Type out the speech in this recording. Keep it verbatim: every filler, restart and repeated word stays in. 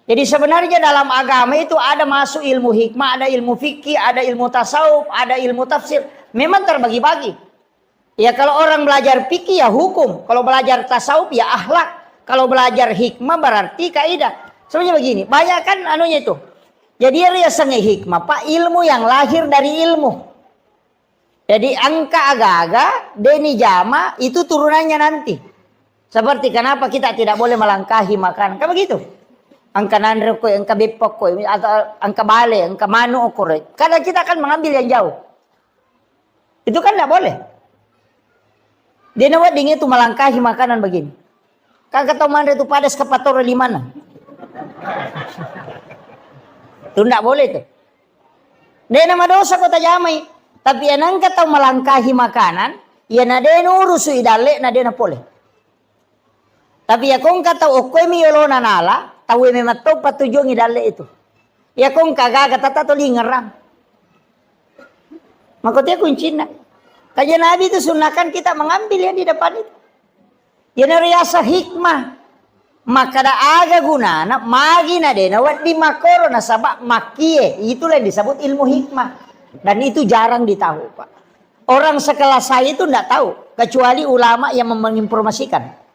Jadi sebenarnya dalam agama itu ada masuk ilmu hikmah, ada ilmu fikih, ada ilmu tasawuf, ada ilmu tafsir. Memang terbagi-bagi. Ya, kalau orang belajar fikih ya hukum, kalau belajar tasawuf ya akhlak, kalau belajar hikmah berarti kaidah. Sebenarnya begini, banyak kan anunya itu. Jadi yang riasengnge hikmah, Pak, ilmu yang lahir dari ilmu. Jadi engka aga-aga, deni jama, itu turunannya nanti. Seperti kenapa kita tidak boleh melangkahi makanan. Kan begitu. Engka nanre ko, engka beppa ko, atau engka bale, engka manu okoro. Kadang kita akan mengambil yang jauh. Itu kan tidak boleh. Dena wedding itu melangkahi makanan begini. Kan kata manre tu padas ke patoro limana. Itu tidak boleh itu. Dena madosa ko tajamai. Tapi yang engka tau melangkahi makanan, ya na dena urusui dalle, na dena pole. Tapi ya kongka tau okkoe mi yolona nala, tau memang tau patujungi dalle itu. Ya kongka gaga tata to lingerang. Makotia kuncinna. Kaja Nabi itu sunahkan kita mengambil yang di depan itu. Jadi riasa hikmah. Makkada aga gunana, magi na dena wedding makkoro nasaba makkie. Itulah yang disebut ilmu hikmah. Dan itu jarang ditahu, Pak. Orang sekelas saya itu ndak tahu, kecuali ulama yang menginformasikan.